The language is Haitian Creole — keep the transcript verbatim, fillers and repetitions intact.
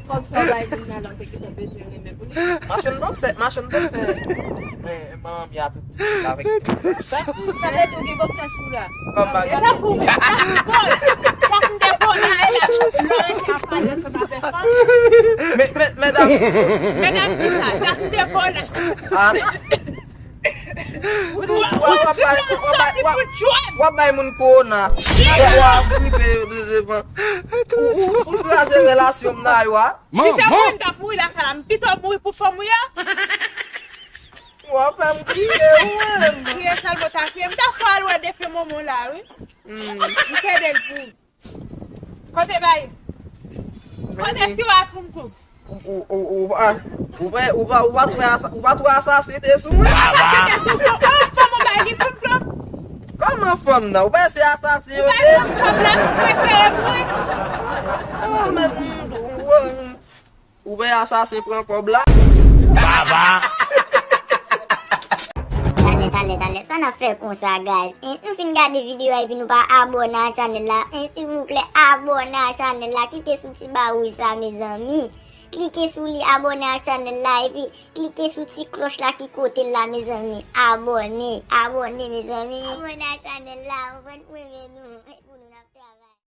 Kòb sa w bay moun nan la, w te gentan bezwen renmen pou li. Machann bòksè, machann bòksè. Men, manman mi a tout ti sila avèk. Sa, sa vle di w gen bòksè sou la. Kòm bagay. Tankou, tankou, tankou de vola e la, lò rete ap pale ansanm avèk fanm. Men, men, medam. Medam ki sa, tankou de vola. Ah. Ou, ou, ou, w ap bay, w ap bay, w ap, w ap bay moun kowona. W ap gripe yo de devan. Ou, ou, ou kraze relasyon m nan yo a. Si se mwen m t ap mouri lakay la, m pito mouri pou fanm ou yo. W ap fè m kriye, ou menm. Kriye sèlman ta kriye. M ta fè w al wè defen manman w la, wi. M te ede l pou ou. Kote bay? Kote siwa pou m kou? Ou, ou, ou, ou pa, ou pa, ou pa, ou pa twè asa-, ou pa twè asasen te sou mwen. Asasen te sou, sou, oh, fanm ou bay li pou m tou. Kòman fanm nan? Ou pa se asasen yo Bay te? Fanm kòb la pou prefere mwen. Ah, men, ou, ou pa asasen pran kòb la? Talè, talè, talè, sa n ap fè konsa, guys? En, nou fin gade videyo a epi nou pa abòne a chanèl la. En, silvouplè, abòne a chanèl la. Klike sou ti ba wouj sa, mezanmi. Klike sou li, abòne a chanèl la, epi klike sou ti klòch la ki kote l la, mezanmi. Abòne, abòne, mezanmi. Abòne a chanèl la, ou konprann, mwen renmen nou.